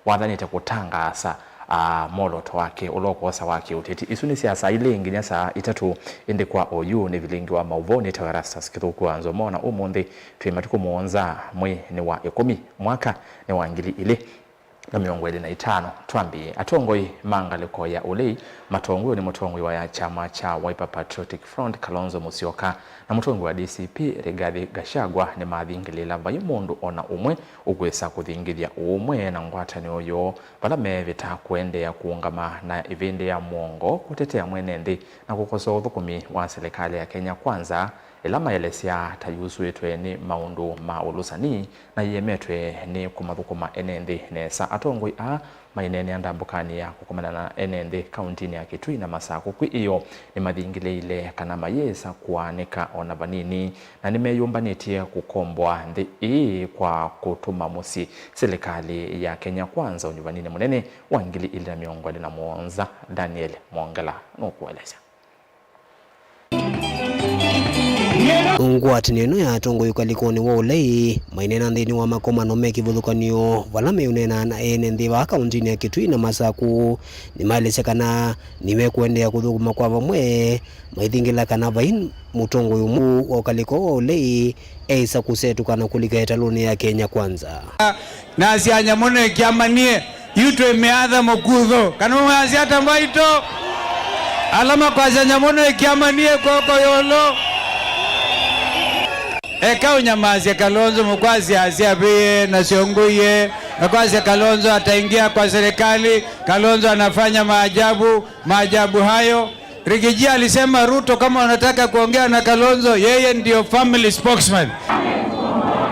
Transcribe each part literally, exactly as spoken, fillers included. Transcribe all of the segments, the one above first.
wathanĩte kũtangaasa, a, mwolooto wake ũla ũkwosa wa kĩũteti. Isu nĩ sya saa ilĩ nginya saa itatũ, ĩndĩ kwa oyu nĩ vilingi wa maũvoo nĩtawa Erastus Kĩthũku wa Nzomo, na ũmũnthĩ twĩ matukũ mũonza, mwei nĩ wa ĩkũmi, mwaka nĩ wa ngili ilĩ na mĩongo ĩlĩ na itano. Twambĩĩe. Atongoi ma ngalĩko ya ũlei matongoew'e nĩ mũtongoi wa kyama kya Wiper Patriotic Front, Kalonzo Musyoka, na mũtongoi wa D C P, Rigathi Gachagua, nĩmathingĩlĩĩla vai mũndũ o na ũmwe ũkwĩsa kũthingĩthya ũũmwe na ngwatanĩo yoo vala meevĩta kũendeea kũũngama na ĩvĩndĩ ya mũongo kũtetea mwene nthĩ na kũkosoa ũthũkũmi wa silikalĩ ya Kenya Kwanza, ĩla maelesya ta yusũĩtwe nĩ maũndũ ma ũlũsani na ĩemetwe nĩ kũmathũkũma ene nthĩ nesa. Atongoi aa maineenea ndambũkanĩ ya kũkomana na ene nthĩ kauntinĩ ya Kitui na Masakũ kwĩ ĩyoo nĩmathingĩlĩĩile kana mayĩsa kũaanĩka o na vanini, na nĩmeyũmbanĩtye kũkomboa nthĩ ĩĩ kwa kũtũma mũsyĩ silikalĩ ya Kenya Kwanza ũnyuvaninĩ mũnene wa ngili ilĩ na mĩongo ĩlĩ na mũonza. Daniel Mwongela nũkũelesya. Ngwatanĩo ĩno ya atongoi ũkalĩkonĩ wa ũlei maineena nthĩnĩ wa makomano me kĩvathũkany'o vala meũneena na ene nthĩ vaa kaũntinĩ ya Kitui na Masakũ, nĩmaelesya kana nĩmekũendeea kũthũkũma kwa vamwe maithingĩla kana vai mũtongoi ũmwe wa ũkalĩko wa ũlei eĩsa kũsetũka na kũlika ĩtalũnĩ ya Kenya Kwanza. Nasya nyamũ nĩkĩamanie, yu twĩ mĩatha mũkuthũ. Kana mwasya ata mbaitũ? Ala makwasya nyamũ nĩkĩamanie kw'oko ĩũlũ. Eka ũnyamasye Kalonzo mũkwasya asyavĩe na syongũie, na kwasya Kalonzo ataingia kwa serikali, Kalonzo anafanya maajabu, maajabu hayo. Rigiji alisema Ruto kama unataka kuongea na Kalonzo, yeye ndio family spokesman.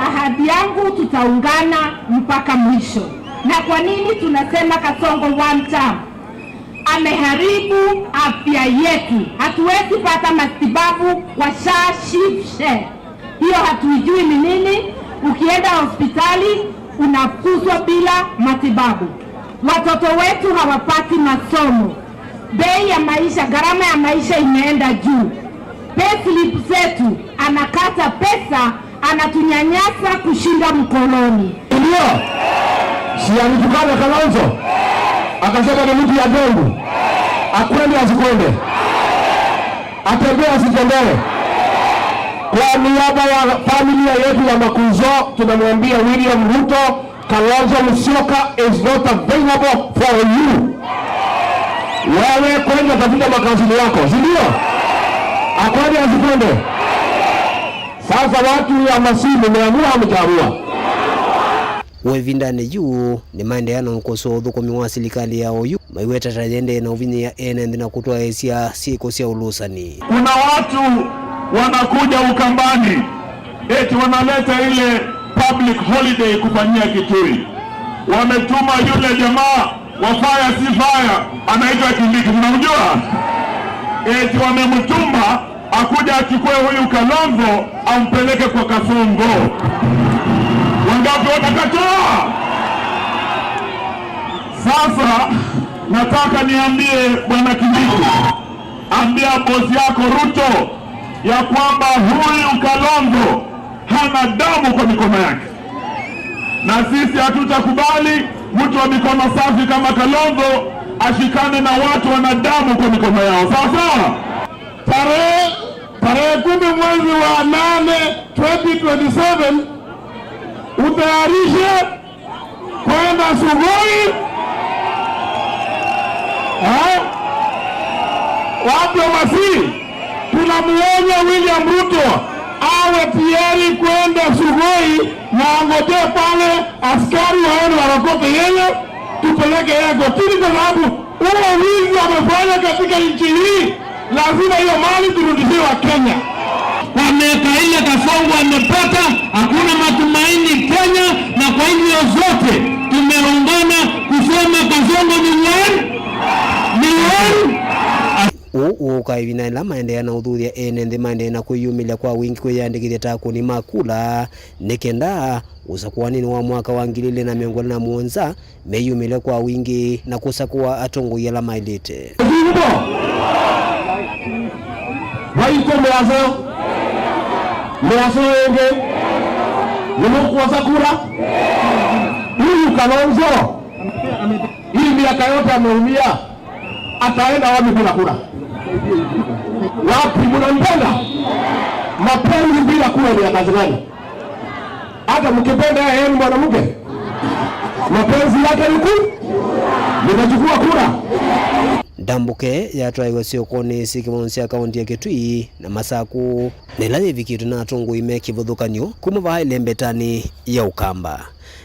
Ahadi yangu tutaungana mpaka mwisho. Na kwa nini tunasema Kasongo one term? Ameharibu afya yetu. Hatuwezi pata matibabu kwa SHA, SHIF, SHE. Hiyo hatuijui ni nini. Ukienda hospitali unafukuzwa bila matibabu. Watoto wetu hawapati masomo. Bei ya maisha, gharama ya maisha imeenda juu. Payslip zetu, anakata pesa, anatunyanyasa kushinda mkoloni. Ndio. Si alitukana Kalonzo? Akasema ni mtu ya Mungu. Akwende asikwende? Atembee asitembee? Kwa niaba ya familia yetu ya Makuzo, tunamwambia William Ruto, Kalonzo Musyoka is not available for you. Wewe kwenda tafuta makazini yako, si ndio? Akwende asikwende? Sasa watu ya Masii, mmeamua, hamjaamua? Kwa ĩvindanĩ yu, nĩmaendeea na ũkosoa ũthũkũmi wa silikalĩ ya oyu, maiweta ta yĩendee na ũvinyĩĩa ene nthĩ na kũtwaĩĩsya syĩko sya ũlũsani. Kuna watu wanakuja Ukambani, eti wanaleta ile public holiday kufanyia Kitui. Wametuma yule jamaa wa fire si fire, anaitwa Kindiki, mnamjua? Eti wamemtuma akuja achukue huyu Kalonzo ampeleke kwa Kasongo. Wangapi watakataa? Sasa nataka niambie Bwana Kindiki, ambia bosi yako Ruto ya kwamba huyu Kalonzo hana damu kwa mikono yake, na sisi hatutakubali mtu wa mikono safi kama Kalonzo ashikane na watu wana damu kwa mikono yao. Sawa sawa? Tarehe, tarehe kumi mwezi wa nane twenty twenty-seven, utayarishe kwenda Sugoi. Eh? Watu wa Masii, tunamuonya William Ruto awe tayari kwenda Sugoi na angojee pale askari waende warokote yeye, tupeleke yeye kotini kwa sababu huo wizi amefanya katika nchi hii, lazima hiyo mali turudishiwe Wakenya. Kwa miaka ile Kasongo amepata, hakuna matumaini Kenya, na kwa hivyo zote tumeungana kusema Kasongo ni one, ni one. Ũũ ũũka ĩvinda ĩla maendeea na ũthuthya ene nthĩ maendeee na kwĩyumĩlya kwa wingĩ kwĩyandĩkĩthya ta akũni ma kula, nĩ kenda ũsakũanĩnĩ wa mwaka wa ngili ilĩ na mĩongo ĩlĩ na mũonza, meyumĩle kwa wingĩ na kũsakũa atongoi ala maĩlĩte. Vivo! Vaitũ mĩaso, mĩaso ĩngĩ, nĩmũkwosa kura? Huyu Kalonzo Hii miaka yote ameumia, ataenda wapi bila kura? Wapi? Mnampenda? Mapenzi bila kura ni ya kazi gani? Hata mkipenda yeye ni mwanamke, mapenzi yake ni ku, mtachukua kura. Ndambũke yatwaĩwe syokonĩ syĩ kĩvonzo sya kaũntĩ ya Kitui na Masakũ, na ĩla yĩvikĩtwe na atongoi me kĩvathũkany'o kuma vaa ĩlembetanĩ ya Ũkamba.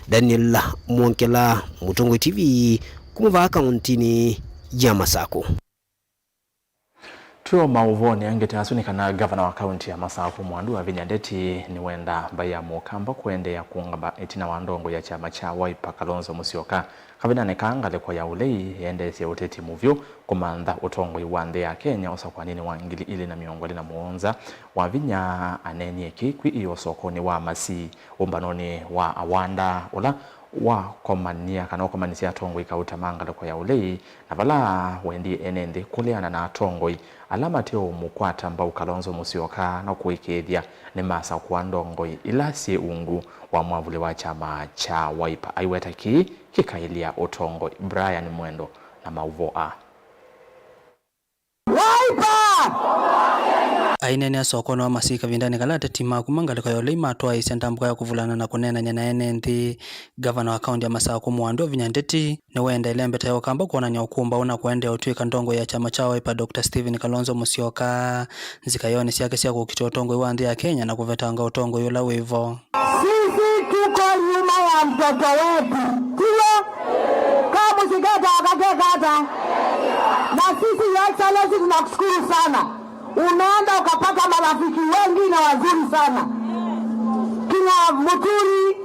Daniel Mwongela, Mũtongoi T V, kuma vaa kaũntĩnĩ ya Masakũ. Twĩ o maũvoonĩ angĩ ta asu nĩ kana ngavana wa kaũntĩ ya Masakũ Mwandu Wavinya Ndeti nĩwenda mbaĩ ya Mũkamba kũendeea kũũngama ĩtina wa ndongoi ya kyama kya Wiper Kalonzo Musyoka. Kavindanĩ kaa ngalĩko ya ũlei yendeesye ũteti mũvyũ kũmantha ũtongoi wa nthĩ ya Kenya ũsakũaninĩ wa ngili ilĩ na mĩongo ĩlĩ na mũonza. Wavinya aneenie kĩĩ kwĩ io sokonĩ wa Masii ũmbanonĩ wa Awanda ũla wakomania kana ũkomanisye atongoi kauta ma ngalĩko ya ũlei, na vala wendie ene nthĩ kũleana na atongoi ala mateũmũkwata mbau Kalonzo Musyoka na kũĩkĩĩthya nĩmasakũa ndongoi ila syĩ ungu wa mwavuli wa kyama kya Wiper. Aiweta kĩĩ kĩkaĩlya ũtongoi. Brian Mwendo na maũvoo aa. Wiper! Aineenea sokonĩ wa Masii kavindanĩ kala ateti ma kuma ngalĩko ya ũlei matwaĩĩsya ndambũka ya kũvulana na kũneenany'a na ene nthĩ, ngavana wa kaũntĩ ya Masakũ Mwandu Wavinya Ndeti nĩwenda ĩlembeta ya Ũkamba kwonany'a ũkũmbaũ na kũendeea ũtw'ĩka ndongoi ya kyama kya Wiper Doctor Stephen Kalonzo Musyoka nzikayonĩ syake sya kũkitĩa ũtongoi wa nthĩ ya Kenya na kũvetanga ũtongoi ũla wĩ vo. Sisi tuko nyuma ya mtoto wetu. Tiyo? Kama msiketa wakakekata. Na sisi, Your Excellency, tunakushukuru sana. Umeenda ukapata marafiki wengi na wazuri sana. Kina Muturi,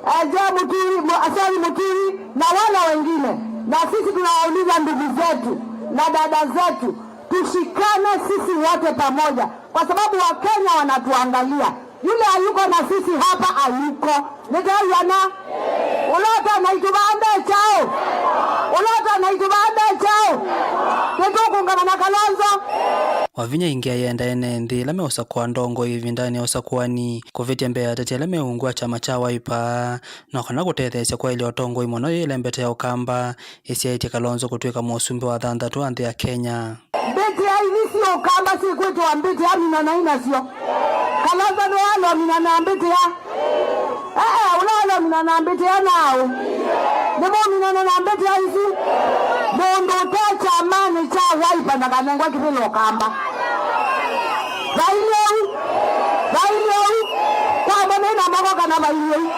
eh, Joe Muturi, Mu-, sorry, Muturi na wale wengine. Na sisi tunawauliza ndugu zetu na dada zetu, tushikane sisi wote pamoja, kwa sababu Wakenya wanatuangalia. Yule hayuko na sisi hapa hayuko. Nĩtew'ana? Ũla ũtonya itũvande kyaũ? Ũla ũtonya itũvande kyaũ? Nĩtũkũngama na Kalonzo. Wavinya ĩngĩ ayenda ene nthĩ ĩla meũsakũa ndongoi ĩvindanĩ ya ũsakũani kũvĩtya mbee ya ateti ala me ungu wa kyama kya Wiper, no kana kũtetheesya kwaĩlya ũtongoi mũno yĩ ĩlembeta ya Ũkamba ĩsyaĩtye Kalonzo kũtw'ĩka mũsumbĩ wa thanthatũ wa nthĩ ya Kenya. Mbĩtĩa ithi syĩ Ũkamba syĩkwĩtwa mbĩtĩa, minanai nasyo. Kalonzo nĩwalominana na mbĩtĩa. Ee, ũla walominana na mbĩtĩa naũ? Nĩmũminana na mbĩtĩa isu. Mũndũ ũte kyamanĩ kya Wiper ndakanengwe kĩvĩla Ũkamba. Vailye ũu. Vailye ũu. Kwa mbonei na moko kana vailye ũu.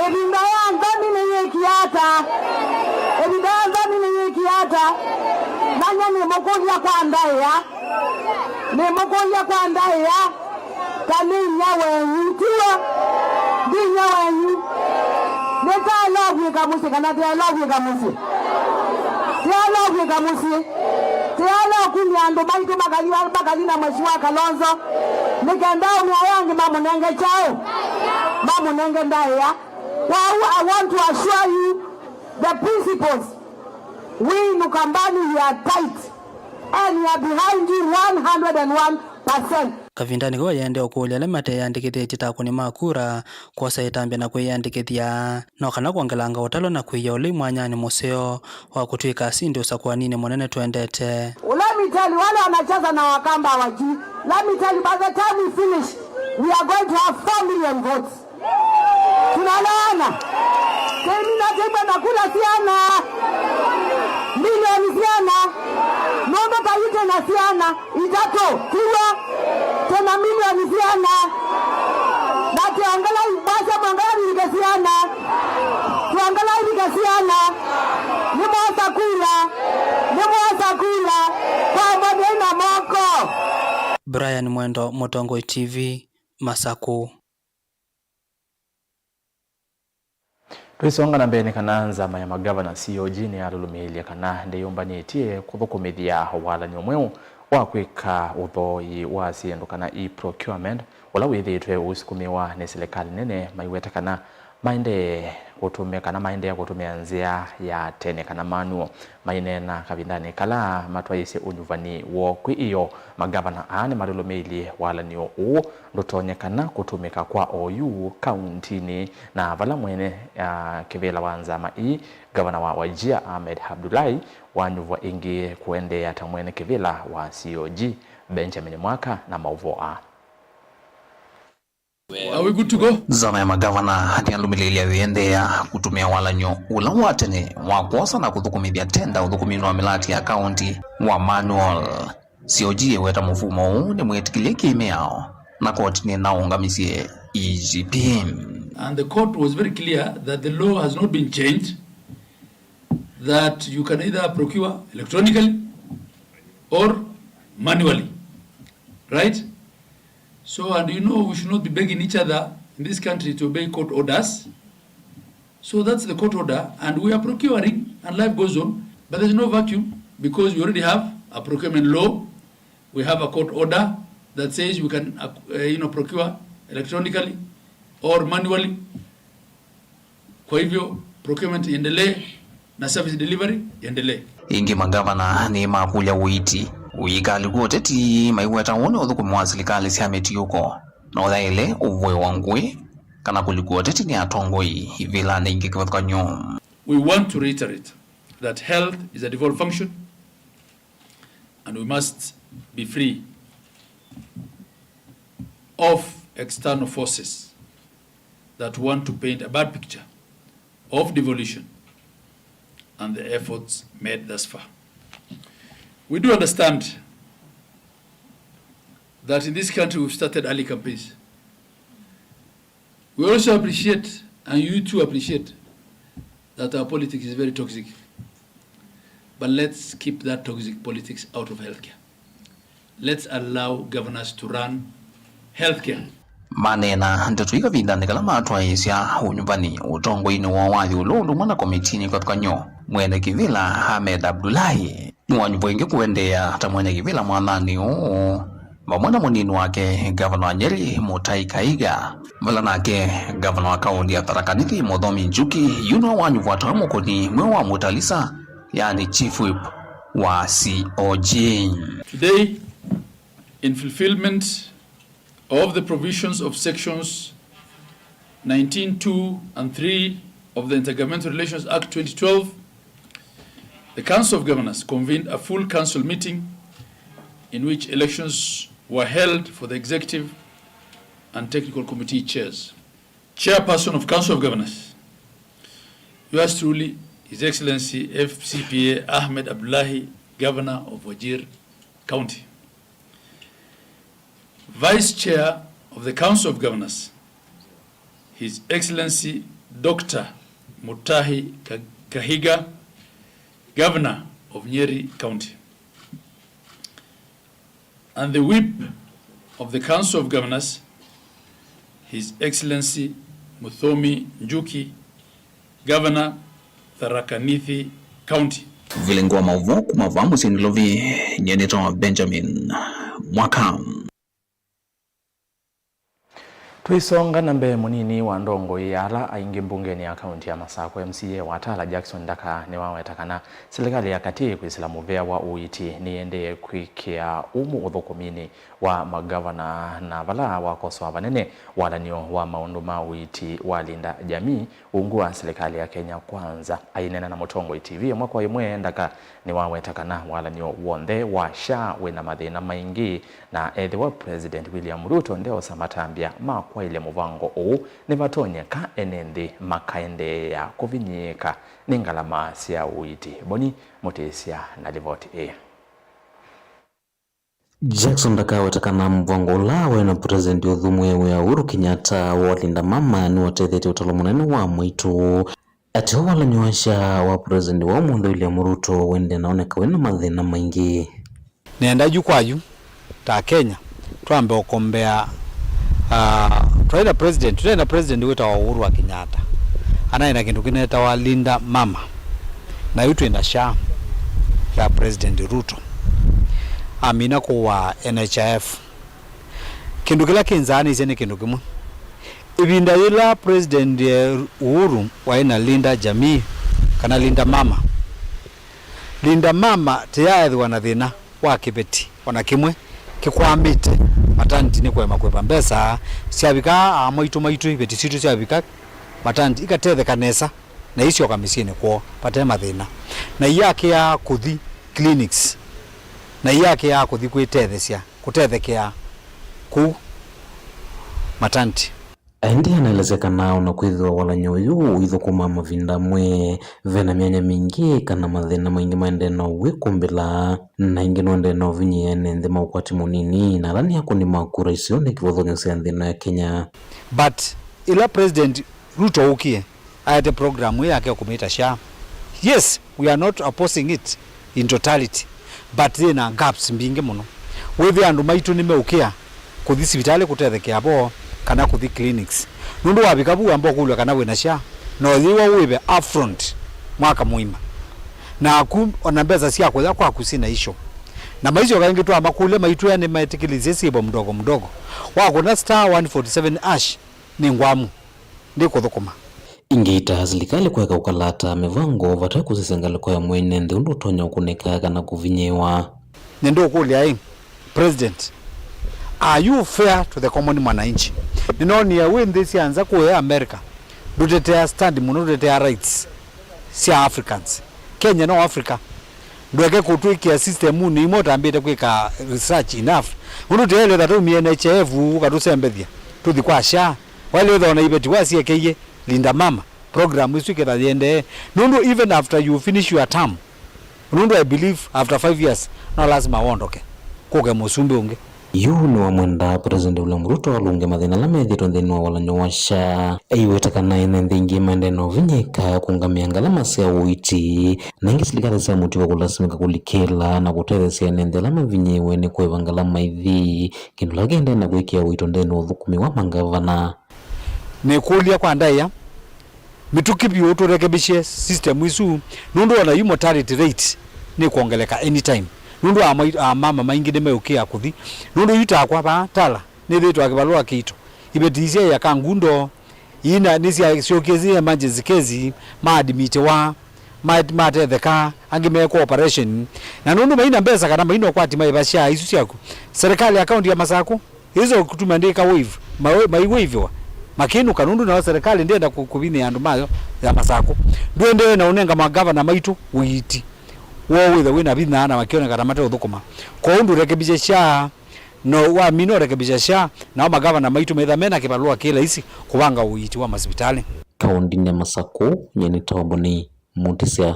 Ĩvinda ya nthoni nĩyĩkie ata? Ĩvinda ya nthoni nĩyĩkie ata? Nany'e nĩmũkũlya kwa ndaĩa. Nĩmũkũlya kwa ndaĩa. Ta nĩ inyia wenyu, tiw'o? Ndi inyia wenyu. Nĩtaĩle ũvw'ĩka mũsyĩ kana tĩaĩle ũvw'ĩka mũsyĩ? Tĩaĩle ũvw'ĩka mũsyĩ. Tĩaĩle ũkumya andũ maitũ makathi, makathi na Mheshimiwa Kalonzo, nĩ kenda aũme aya angĩ mamũnenge kyaũ? Mamũnenge ndaĩa. Kwoou, I want to assure you, the principals, we in Ukambani, we are tight and we are behind you one hundred and one percent. Kavindanĩ kau ayendee ũkũlya ala mateyĩandĩkĩthĩtye ta akũni ma kura kwosa ĩtambya na kwĩyĩandĩkĩthya, no kana kwongelanga ũtalo na kwĩĩa ũlei mwanyanĩ mũseo wa kũtw'ĩka asindi ũsakũaninĩ mũnene twendete. Let me tell you, wale wanacheza na Wakamba hawajui. Let me tell you, by the time we finish, we are going to have four million votes. Tunaelewana? Tena na tena na kula siana. Milioni siana. Nũndũ Kayute na siana itatũ, tiw'o? Tena milioni siana. Na tiongela, basi mwongela vilike siana. Tiongela vilike siana. Nĩmwosa kula. Nĩmwosa kula. Kwa mbonei na moko. Brian Mwendo, Mũtongoi T V, Masakũ. Twĩsonga na mbee, nĩ kana nzama ya magavana C O G nĩyalũlũmĩĩlye kana ndĩyũmbanĩtye kũthũkũmĩthya walany'o mweũ wa kwĩka ũthooĩ wa syĩndũ kana e-procurement, ũla wĩthĩĩtwe ũisukumĩwa nĩ silikalĩ nene, maiweta kana maendee kũtũmĩa, kana maendeea kũtũmĩa nzĩa ya tene kana manual. Maineena kavindanĩ kala matwaĩĩsye ũnyuvani woo kwĩ ĩyoo, magavana aa nĩmalũlũmĩilye walan'yo ũũ ndũtonyekana kũtũmĩka kwa oyu kauntinĩ, na vala mwene, ah, kĩvĩla wa nzama ii, ngavana wa Wajir Ahmed Abdullahi wanyuvwa ĩngĩ kũendeea ta mwene kĩvĩla wa C O G, Benjamin Mwaka na maũvoo aa. Are we good to go? Nzama ya magavana nĩyalũmĩlĩĩlya ĩendeea kũtũmĩa walan'yo ũla wa tene wa kwosa na kũthũkũmĩthya tenda ũthũkũminĩ wa mĩlatĩ ya kaunti wa manual. C O G ĩweta mũvumo ũũ nĩmwĩtĩkĩlye kĩ-mĩao na koti nĩnaũngamisye E G P. And the court was very clear that the law has not been changed, that you can either procure electronically or manually, right? So, and you know, we should not be begging each other in this country to obey court orders. So that's the court order, and we are procuring, and life goes on. But there's no vacuum because we already have a procurement law. We have a court order that says we can, uh, you know, procure electronically or manually. Kwa hivyo, procurement iendelee na service delivery iendelee. Ĩngĩ, magavana nĩmakũlya ũiiti ũikalĩkw'a ũteti maiweta ũũ nĩ ũthũkũmi wa silikalĩ sya mĩtiũko, na ũyaĩle ũvoewa ngũĩ kana kũlikwa ũteti nĩ atongoi ivĩlanĩ ingĩ kĩvathũkany'o. We want to reiterate that health is a devolved function and we must be free of external forces that want to paint a bad picture of devolution and the efforts made thus far. We do understand that in this country we've started early campaigns. We also appreciate, and you too appreciate, that our politics is very toxic. But let's keep that toxic politics out of healthcare. Let's allow governors to run healthcare. Maneena ndeto ii kavindanĩ kala matwaĩĩsya ũnyuvani ũtongoinĩ woo wa ĩũlũ ũndũ ũmwe na komitinĩ kĩvathũkany'o, mwene kĩvĩla Ahmed Abdullahi nĩwanyuvwa ĩngĩ kũendeea ta mwene kĩvĩla mwathanĩ ũũ, vamwe na mũnini wake, ngavana wa Nyeri, Mũtai Kahiga, vala nake ngavana wa kaũnti ya Tharaka Nithi, Mũthomi Njuki, yu nĩwe wanyuvwa ta mũkũni mweũ wa Mũtalisa, yani Chief Whip wa C O G. Today, in fulfillment of the provisions of sections nineteen two and three of the Intergovernmental Relations Act twenty twelve, the Council of Governors convened a full council meeting in which elections were held for the executive and technical committee chairs. Chairperson of Council of Governors, yours truly, His Excellency F C P A Ahmed Abdullahi, Governor of Wajir County. Vice Chair of the Council of Governors, His Excellency Doctor Mutahi Ka-, Kahiga, Governor of Nyeri County. And the Whip of the Council of Governors, His Excellency Muthomi Njuki, Governor, Tharaka Nithi County. Vilingi wa maũvoo kuma vaa mũsyĩ Nairobi, nyie nĩtawa Benjamin Mwaka. Tũisonga na mbee, mũnini wa ndongoi ya ala aingĩ mbungenĩ ya kaunti ya Masakũ, M C A wa Tala, Jackson Ndaka, nĩwaweta kana silikalĩ ya katĩ kwĩsĩla mũvea wa ũiiti nĩyĩendee kwĩkĩa umu ũthũkũminĩ wa magavana, na vala wakosoa vanene walan'yo wa maũndũ ma ũiiti wa Linda Jamii ungu wa silikalĩ ya Kenya Kwanza. Aineena na Mũtongoi T V ĩmwe kwa ĩmwe, Ndaka nĩwaweta kana walan'yo w'onthe wa SHA wĩna mathĩna maingĩ, na ethĩwa President William Ruto ndeosa matambya ma kwaĩlya mũvango ũũ, nĩvatonyeka ene nthĩ makaendeea kũvinyĩĩka nĩ ngalama sya ũiiti. Boni Mũtĩsya na livoti ĩĩ. Jackson ndakaweta kana mũvango ũla waĩ na President ũthumũĩwe Uhuru Kenyatta wa Linda Mama nĩwatethetie ũtalo mũnene wa mwaitũ. Atĩ o walan'yo wa SHA wa President wa ũmũnthĩ William Ruto wendee na oneka wĩna mathĩna maingĩ. Nĩenda yu kwa yu ta Akenya twambe ũkombea, ah, twaĩ na president, tũtaĩ na president wĩtawa Uhuru wa Kenyatta, anaĩ na kĩndũ kĩnetawa Linda Mama, na yu twĩ na SHA ya President Ruto. Amina kũwa N H I F. Kĩndũ kĩla kĩnzaanĩsye nĩ kĩndũ kĩmwe. Ĩvinda yĩla President, eh, Uhuru waĩ na Linda Jamii, kana Linda Mama, Linda Mama tĩyaethĩwa na thĩna wa kĩveti o na kĩmwe kĩkwamĩte matantinĩ kũema kũĩva mbesa. Syavika aamwaitũ maitũ, iveti sitũ syavika matanti ikatetheka nesa, na isyoka mĩsyĩnĩ kwoo vate mathĩna, na iyakĩaa kũthi clinics, na iyakĩaa kũthi kwĩtethesya, kũtethekea kũu matanti. Ĩndĩ anaelesya kana o na kwĩthĩwa walany'o ũyũ ũithũkũma mavinda amwe, ve na myanya mingĩ kana mathĩna maingĩ maendee na ũwĩkũmbĩla, na ĩngĩ nũendee na ũvinyĩĩa ene nthĩ ma ũkwati mũnini, na ala nĩ akũni ma kura isionĩ kĩvathũkany'o sya nthĩ ĩno ya Kenya. But ĩla President Ruto ũkie, aete program ĩĩ yake ya kũmĩta SHA. Yes, we are not opposing it in totality, but yĩ na gaps mbingĩ mũno. Wĩthĩa andũ maitũ nĩmeũkĩa kũthi sivitalĩ kũtethekea vo kana kũthi clinics. Nũndũ wavika vu wamba ũkũlw'a kana wĩ na SHA, na ũyĩwa ũĩve upfront mwaka mũima. Naku ona mbesa sya kũya kwaku syĩ na issue. Na maisyoka ĩngĩ twamakũlya maitwĩa nĩmetĩkĩlĩsye syĩvo mdogo mdogo. Wakũna star one forty seven hash nĩ ngwamu. Ndĩkũthũkũma. Ĩngĩ ĩtaa silikalĩ kũeka ũkalata mĩvango vate kũsisya ngalĩko ya mwene nthĩ ũndũ ũtonya ũkũnĩka kana kũvinyĩĩwa. Nĩndũkũlya ĩ, President, are you fair to the common mwananchi? Nĩnoonie wĩ nthĩ sya nza kũya America, ndũtetea stand mũno, ndũtetea rights sya Africans. Kenya no Africa. Ndweke kũtwĩkĩa system-unĩ imwe ũtambĩte kwĩka research enough. Ũndũ tĩelĩtha taumie N H I F ũkatũsembethya tũthi kwa SHA. Waĩle wĩthwa na iveti wasyekeie Linda Mama, program ĩsu ĩketha yĩendee. Nũndũ even after you finish your term, nũndũ I believe after five years, no lasima wondoke, kũke mũsumbĩ ũngĩ. Yu nĩwamwenda President William Ruto alũnge mathĩna ala methĩĩtwe nthĩnĩ wa walany'o wa SHA. Aiweta kana ene nthĩ ingĩ maendee na ũvinyĩĩka kũngamĩa ngalama sya ũiiti, na ĩngĩ silikalĩ sya mũtuo kũlasimĩka kũlikĩla na kũtetheesya ene nthĩ ala mavinyĩĩwe nĩ kũĩva ngalama ithi, kĩndũ kĩla kĩendee na kwĩkĩa ũito nthĩnĩ wa ũthũkũmi wa mangavana. Nĩkũlya kwa ndaĩa, mĩtũkĩ vyũ tũrekebishe system isu, nũndũ ona yu mortality rate nĩkwongeleka anytime, nũndũ amai-, amama maingĩ nĩmeũkĩa kũthi, nũndũ yu takwa vaa Tala nĩthĩĩtwe kĩvalũa kĩito, iveti isyaĩa Kangundo, ina nĩsyasyokie syĩ emergency case, maadmitiwa, ma-, matetheka, angĩ meekwa operation. Na nũndũ maina mbesa kana maina ũkwati maĩva SHA isu syaku, serikali account ya Masakũ ĩsa kũtuma ndĩka waive, ma-, maiwaiviwa, makĩnũka, nũndũ nao serikali ndĩenda kũ-, kũvinyĩa andũ mayo ya Masakũ. Ndũendee na ũnenga magavana maitũ ũiiti woo wĩthe wĩna vinya na makĩoneka ta mateũthũkũma. Kwoou ndũrekebishe SHA, no wamina ũrekebishe SHA, nao magavana maitũ metha mena kĩvalũa kĩ laisi kũvanga ũiiti wa masivitalĩ. Kaũndĩnĩ ya Masakũ, nyie nĩ Toboni Mutisya.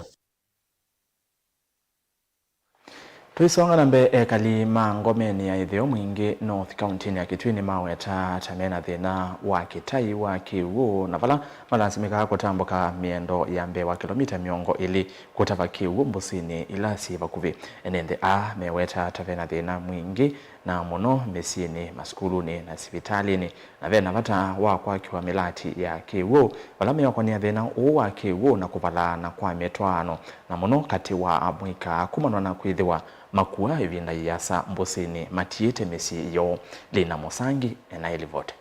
Tũisonga na mbee, ekali ma ngomenĩ ya ĩtheo Mwingĩ North kaũntĩnĩ ya Kitui nĩmaweta ta mena thĩna wa kĩtai wa kĩw'ũ, na vala malasimĩkaa kũtambũka mĩendo ya mbee wa kĩlomita mĩongo ĩlĩ kũtava kĩw'ũ mbũsinĩ ila syĩ vakuvĩ. Ene nthĩ aa meweta ta vena thĩna mwingĩ, na mũno mĩsyĩnĩ, masukulunĩ na sivitalĩnĩ. Na ve na vata wa kwakĩwa mĩlati ya kĩw'ũ vala meũkonĩa thĩna ũũ wa kĩw'ũ na kũvalaana kwa mĩtwaano, na mũno katĩ wa amũika kũmanwa na kwĩthĩwa makua ĩvinda yĩasa mbũsinĩ matiĩte mĩsyĩ yoo. Lina Mũsangi ena ĩlivoti.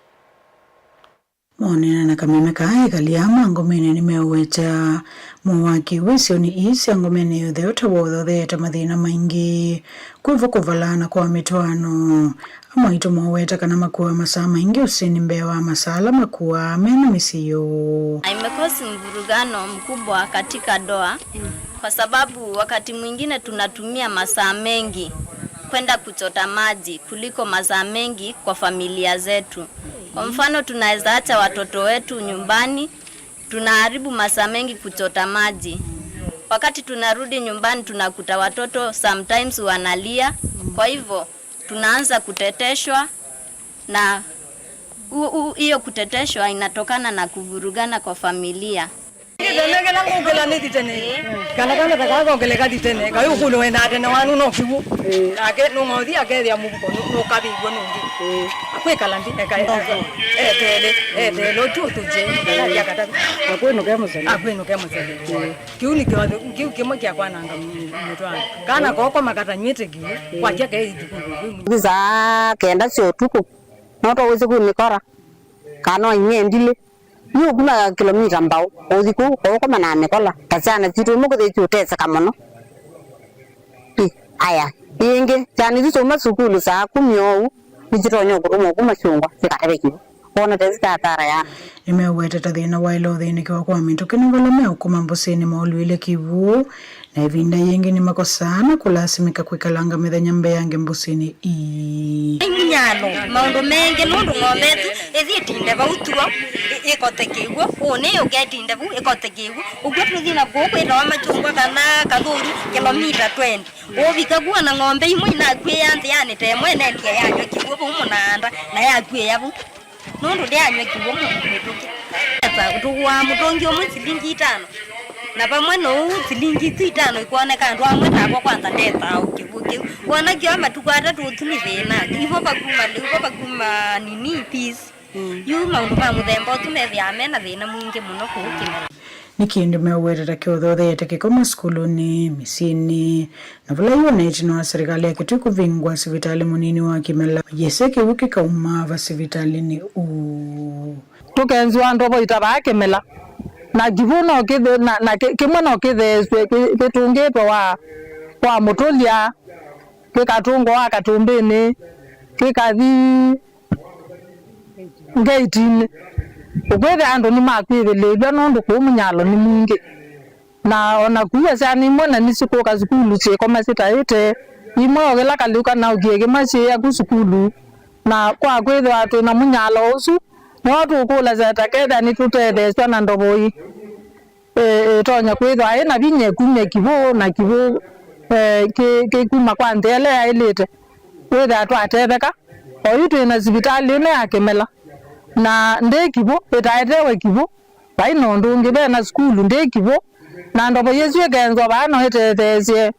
Maonana na kameme kaa, ekali aa ma ngomenĩ nĩmeũweta mũo wa kĩw'ũ isionĩ ii sya ngomenĩ ya ũtheo ta wothotheete mathĩna maingĩ, kwĩvo kũvalaana kwa mĩtwaano. Amwe aitũ moweta kana makuaa masaa maingĩ ũsĩnĩ mbee wa masaa ala makuaa me na mĩsyĩ yoo. Imekosi mvurugano mkubwa katika ndoa kwa sababu wakati mwingine tunatumia masaa mengi kwenda kuchota maji kuliko masaa mengi kwa familia zetu. Kwa mfano, tunaweza acha watoto wetu nyumbani, tunaharibu masaa mengi kuchota maji. Wakati tunarudi nyumbani, tunakuta watoto sometimes wanalia. Kwa hivyo, tunaanza kuteteshwa na u-, u-, hiyo kuteteshwa inatokana na kuvurugana kwa familia. Kĩtene kĩla ngũkĩla nĩ thitene. Kana kana ta kakongeleka thitene, kaĩ ũkũlĩ wenda tene wanu no kĩw'ũ. Nake nũng'othi akethĩa mũvuko nũ-, nũkavĩiw'e nũngĩ. Akwĩkala nthĩ, eka, eka, etele, etele, ũtu ũtũje, kana ya katatu. Akwĩnũke mũsele. Akwĩnũke mũsele. Kĩu nĩ kĩwatho, kĩu kĩmwe kya kwananga mũ-, mũtwaano. Kana koko makatanywĩte kĩw'ũ, kwakya ke ithukulu. Saa kenda sya ũtukũ, no tũwĩsĩ kwĩ mĩkora. Kana no ing'endilĩ. Nĩ ũkuma kilomita mbaũ, ũthi kũu, ũkoma na mĩkola. Ta syana sitũ imwe kũthĩsĩ ũteseka mũno. Ĩ, aya. Ĩngĩ, syana isu syauma sukulu saa kumi oou, nĩsitonya kũtũmwa kuma syũngwa, sikatave kĩw'ũ. Wona tesi ta athara ya. Nĩmeũwetete thĩna wa ĩla ũthĩnĩkĩwa kwa mĩtũkĩ nĩ vala meũkuma mbũsĩnĩ maũlwĩle kĩw'ũ, na ĩvinda yĩngĩ nĩmakosaa na kũlasimĩka kwĩkalanga mĩthenya mbeange mbũsĩnĩ ii. Nĩ mũnyalo maũndũ mengĩ nũndũ ng'ombe ĩtu ĩthi ĩtinde vau tuo ĩ-, ĩkote kĩw'ũ, ũũ nĩ ũketinde vau ĩkote kĩw'ũ. Ũkw'o tũthi na kũu kwĩtawa machungwa kana kathũri kilomita twenty. Ũvika kuo na ng'ombe imwe inakw'ĩĩa nthĩanĩ ta ĩmwe ĩnendie yanyw'a kĩw'ũ vau mũnaanda na yakw'ĩĩa vau. Nũndũ ndĩanyw'a kĩw'ũ mĩtũkĩ. Tũgũaa mũtũngi ũmwe silingi itano. Na vamwe na ũu, silingi isu itano ikwoneka andũ amwe takwa kwanza ndethaa o kĩw'ũ kĩu. Wona kĩoa matukũ atatũ ũsu nĩ thĩna. Ivo vakuma lĩu, vo vakuma nini, peace. Mm. Yu maũndũ ma mũthemba ũsu methĩawa me na thĩna mwingĩ mũno kũu Kĩmela. Nĩ kĩndũ meũwetete kĩũthotheete kĩko masukulunĩ, mĩsyĩnĩ, na vala yu ona ĩtina wa serikali ya Kitui kũvingũa sivitalĩ mũnini wa Kĩmela, mayĩsĩ kĩw'ũ kĩkauma va sivitalĩnĩ ũũ. Tũkenzwa ndovo itavaa Kĩmela, na kĩw'ũ no kĩthĩ-, na, na kĩ-, kĩmwe no kĩtheesw'e kĩ-, kĩtũngĩtwe wa, wa mũtũlya, kĩkatũngwa wa katũmbĩnĩ, kĩkathi ngetinĩ. Ũkwĩthĩa andũ nĩmakwĩvĩlĩĩlw'a nũndũ kũu mũnyalo nĩ mwingĩ. Na o na kuua syana imwe na nĩsikũka sukulu syĩkoma syĩtaĩte, imwe o kĩla kaliũka na ũkie kĩmwe syĩya ku sukulu. Na kwa kwĩthĩwa twĩ na mũnyalo ũsu, nĩw'o tũkũlasya ta kethĩa nĩtũtetheesw'a na ndovo ĩ, ĩ, ĩtonya kwĩthĩwa ĩ na vinya ĩkumye kĩw'ũ na kĩw'ũ, eh, kĩ-, kĩkuma kwa nthĩ ĩla yaĩlĩte. Wĩthĩa twatetheka. Oyu twĩ na sivitalĩ ĩno ya Kĩmela, na ndĩ kĩw'ũ, ĩtaetewe kĩw'ũ. Vai na ũndũ ũngĩ, ve na sukulu ndĩ kĩw'ũ, na ndovo yĩsu ĩkenzwa vaa no ĩtetheesye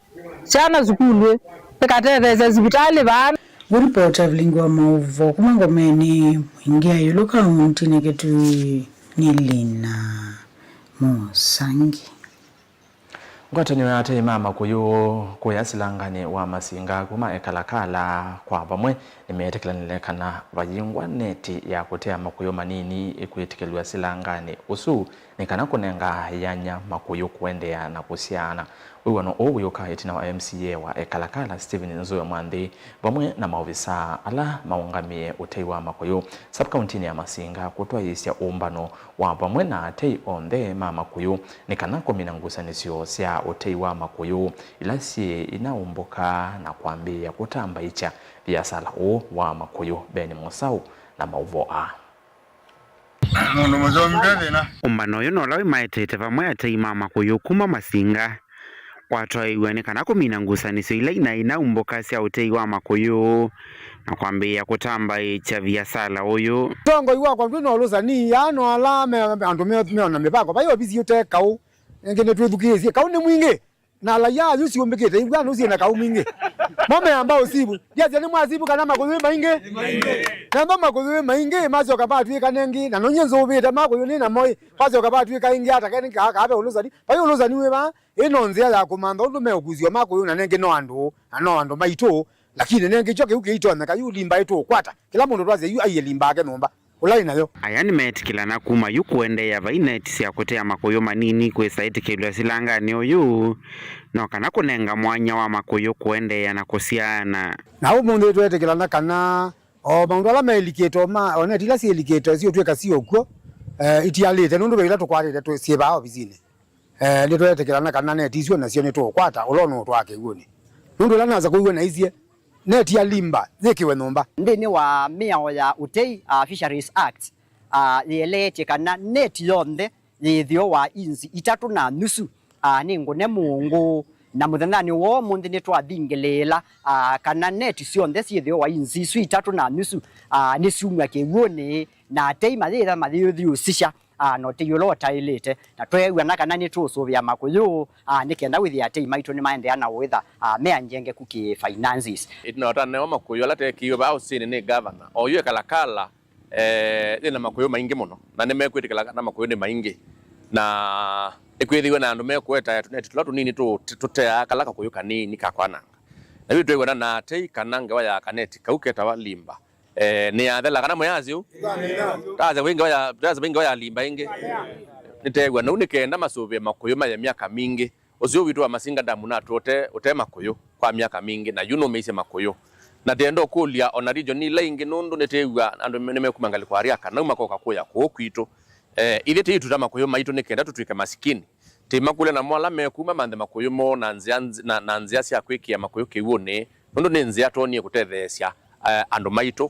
syana sukulu, ĩkatetheesya sivitalĩ vaa. Kũripota vilingi wa maũvoo kuma ngomenĩ Mwingi ya ĩũlũ kauntinĩ Kitui nĩ Lina Mũsangi. Ngwatanĩo ya atei ma makũyũ kũya silanganĩ wa Masinga kuma Ekalakala kwa vamwe nĩmeetĩkĩlanile kana vayingwa neti ya kũtea makũyũ manini ĩkwĩtĩkĩlw'a silanganĩ ũsu nĩ kana kũnenga yanya makũyũ kũendeea na kũsyaana. Wĩw'ano ũũ wĩũka ĩtina wa M C A wa Ekalakala Stephen Nzue Mwanthi vamwe na maovisaa ala maũngamĩe ũtei wa makũyũ sub-kauntinĩ ya Masinga kũtwaĩĩsya ũmbano wa vamwe na atei onthe ma makũyũ nĩ kana kũmina ngusanĩsyo sya ũtei wa makũyũ ila syĩ inaumbũka na kwambĩĩa kũtambaĩkya viasala ũũ wa makũyũ. Ben Mũsaũ na maũvoo aa. Mũndũ mũsũngĩ nde thĩna. Ũmbano ũyũ no ũla wĩmaetete vamwe atei ma makũyũ kuma Masinga kwatwaĩw'a nĩ kana kũmina ngusanĩsyo ila inaĩ inaumbũka sya ũtei wa makũyũ na kwambĩĩa kũtambaĩkya viasala ũyũ. Ũtongoi wakwa ndwĩ na ũlũsani, aa no ala me, andũ me, meona mĩvango. Vai ovisi ũte kaũ, ĩngĩ nĩtwĩthukĩĩsye. Kaũ nĩ mwingĩ, na alaia ayu siũmbĩkĩte, iw'a nũ syĩ na kaũ mwingĩ. Mo meamba ũsivu. Ndiasya nĩ mwasivu kana makũyũ ĩ maingĩ? Namba makũyũ ĩ maingĩ, masyoka vatw'ĩka nengĩ, na nonyie nzũvĩte makũyũ nĩ namo ĩ, vasyoka vatw'ĩka ĩngĩ ata kenĩ kaa, kaa ve ũlũsani. Vai ũlũsani wĩ vaa. Ĩĩ no nzĩa ya kũmantha ũndũ meũkusyw'a makũyũ, na nengĩ no andũ, na no andũ maitũ, lakini nengĩ kyo kĩu kĩitonyeka, yu limba ĩtũũkwata. Kĩla mũndũ twasya yu aiye limba yake nyũmba, ũla ĩ nayo. Aya nĩmeetĩkĩlana kuma yu kũendeea vai neti sya kũtea makũyũ manini kwĩsa ĩtĩkĩlw'a silanganĩ ũyũ, no kana kũnenga mwanya wa makũyũ kũendeea na kũsyaana. Na ũmũnthĩ tweetĩkĩlana kana o maũndũ ala melikĩte, o ma, o neti ila syĩlikĩte siũtw'ĩka siũkw'o, eh, itialĩte, nũndũ ve ila tũkwatĩte twĩ syĩ vaa ovisinĩ. Eh, nĩtweetĩkĩlana kana neti isu nasyo nĩtũũkwata ũla ũnũũtwaa kĩw'ũnĩ. Nũndũ ĩla nasa kũiw'a naisye, neti ya limba yĩkĩwe nyũmba. Nthĩnĩ wa mĩao ya ũtei, ah, Fisheries Act, ah, yĩeleetye kana neti yonthe yĩthĩo wa inzi itatũ na nusu, ah, nĩ ngũne mũũngũ. Na mũthenyanĩ wa ũmũnthĩ nĩtwathingĩlĩĩla, ah, kana neti syonthe syĩthĩo wa inzi isu itatũ na nusu, ah, nĩsyumw'a kĩw'ũnĩ, na atei mayĩtha mayĩũthiũsisya, ah, na ũtei ũla ũtaĩlĩte, na tweew'ana kana nĩtũũsũvĩa makũyũ, ah, nĩ kenda wĩthĩa atei maitũ nĩmaendeea na ũĩtha, ah, me anjengeku kĩ finances. Ĩtina wa ũtanewa makũyũ ala teekĩiwe vaa ũsĩnĩ nĩ gavana, oyu Ekalakala, eh, yĩ na makũyũ maingĩ mũno, na nĩmekwĩtĩkĩla kana makũyũ nĩ maingĩ, na nĩkwĩthĩiwe na andũ mekũetae tũneti tũla tũnini tũ-, tũteaa kala kakũyũ kanini kakwananga. Na yu twĩw'ana na atei kana ngewa ya kaneti kau ketawa limba Eh, nĩ yathela kana mũyasyo? Taza wingi wa ya, taza wingi wa ya limba ingi. Nĩteew'a nau nĩ kenda masũvĩe makũyũ maye myaka mingĩ. Ũseo witũ wa Masinga Dam natũ ũte, ũte makũyũ kwa myaka mingĩ, na yu nũmĩisye makũyũ. Na tenda ũkũlya ona region ila ingĩ, nũndũ nĩtĩĩw'a andũ nĩmekuma ngalĩko Ariaka, nau makoka kũya kũũ kwitũ. Eh, ithyĩ tĩituta makũyũ maitũ nĩ kenda tũtw'ĩke masikini. Tĩmakũlya namo ala mekuma manthe makũyũ moo na nzĩa nz-, na, na nzĩa sya kwĩkĩa makũyũ kĩw'ũnĩ, nũndũ nĩ nzĩa twonie kũtetheesya, eh, andũ maitũ,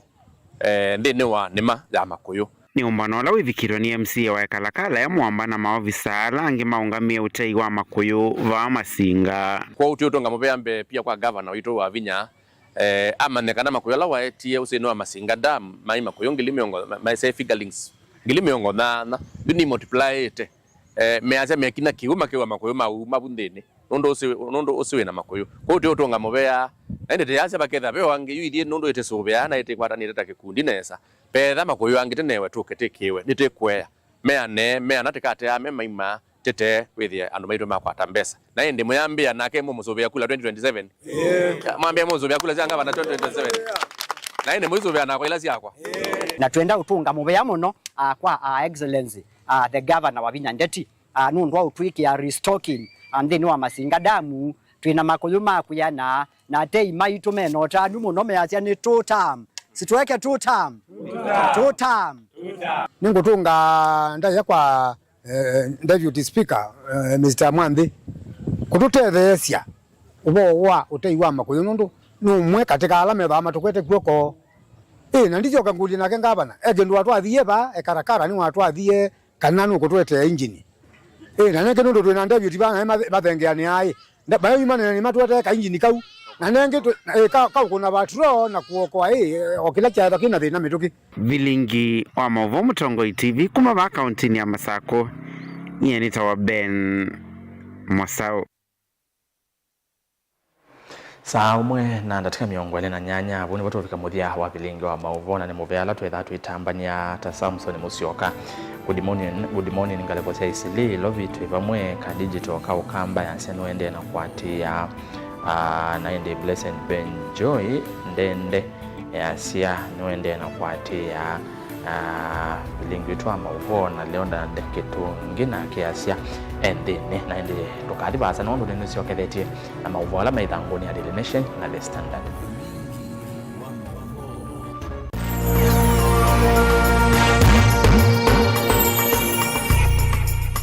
eh, nthĩnĩ wa nĩma ya makũyũ. Nĩ ũmbano ũla wĩvikĩtwe nĩ M C A wa Ekalakala ya Mwamba na maovisa ala angĩ maũngamĩe ũtei wa makũyũ vaa Masinga. Kwoou twĩũtũnga mũvea mbee pia kwa gavana witũ Wavinya, eh, amanye kana makũyũ ala waetie ũsĩnĩ wa Masinga Dam maĩ makũyũ ngili mĩongo, ma-, maĩ fingerlings ngili mĩongo nyanya, yu nĩ multiplyĩte. Eh, measya mekina kĩw'ũ makew'a makũyũ mau mavu nthĩnĩ. Nũndũ ũsĩ, nũndũ ũsĩ wĩ na makũyũ. Kwoou tũũtũnga mũvea, na ĩndĩ tĩyasya vakethĩa ve o angĩ, yu ithyĩ nũndũ ĩtĩsũvĩaa na ĩtĩkwatanĩte ta kĩkundi nesa, vetha makũyũ angĩ tĩnewe tũke tĩkĩwe, nĩtĩkũea. Meane, meana tĩkateame maima, tĩtee wĩthĩe andũ maitũ makwata mbesa. Na ĩndĩ mũyambĩa nake mũmũsũvĩa kula twenty twenty-seven? Mwambĩa mũsũvĩa kula sya ngavana twenty twenty-seven? Na ĩndĩ mũisũvĩa nakwa ila syakwa? Na twenda ũtũnga mũvea mũno, ah, kwa, ah, Excellency, ah, the governor Wavinya Ndeti, ah, nũndũ wa ũtwĩkĩa restocking, ah, nthĩnĩ wa Masinga Damu. Twĩ na makũyũ ma kwĩana, na atei maitũ me na ũtanu mũno measya nĩ two term. Situeke two term. Two term. Nĩngũtũnga ndaĩa kwa, eh, Deputy Speaker, eh, Mister Mwanthi, kũtũtetheesya ũvoo wa ũtei wa makũyũ, nũndũ nĩ ũmwe katĩ ka ala methĩawa matũkwete kw'oko. Ĩ, na ndisyoka ngũlye nake ngavana, e kĩndũ watwathie vaa, e karakara nĩwatwathie kana nũkũtũetea injini. Ĩ, na nengĩ nũndũ twĩ na David vaa naĩ mathe-, mathengeanĩaa, ĩ. Nda-, maĩ manene nĩmatũetee ka injini kau. Na nengĩ twĩ, na, ĩ, ka, kaũkũna patrol na kũokoa, ĩ, o kĩla kyaetha kĩ na thĩna mĩtũkĩ. Vilingi wa maũvoo Mũtongoi T V kuma vaa kauntinĩ ya Masakũ, nyie nĩtawa Ben Mwasaũ. Saa ũmwe na ndatĩka mĩongo ĩlĩ na nyanya, vau nĩvo tũvika mũthya wa vilingi wa maũvoo, na nĩ mũvea ala twĩthaa twĩtambany'a ta Samson Mũsyoka, Good Morning, Good Morning, Ngalĩko sya Isilii, Lovi, Twĩ Vamwe, Ka Digital, Ka Ũkamba, yasya nũendee na kũatĩĩa, ah, na ĩndĩ Blessed Ben Joy, Ndende, yasya nũendee na kũatĩĩa, ah, vilingi witũ wa maũvoo, na Leonard Kĩtũngĩ nake asya e nthĩnĩ. Na ĩndĩ ndũkathi vaasa, nũndũ nĩnĩsyokethetye na maũvoo ala me ĩthangũnĩ ya Daily Nation na The Standard.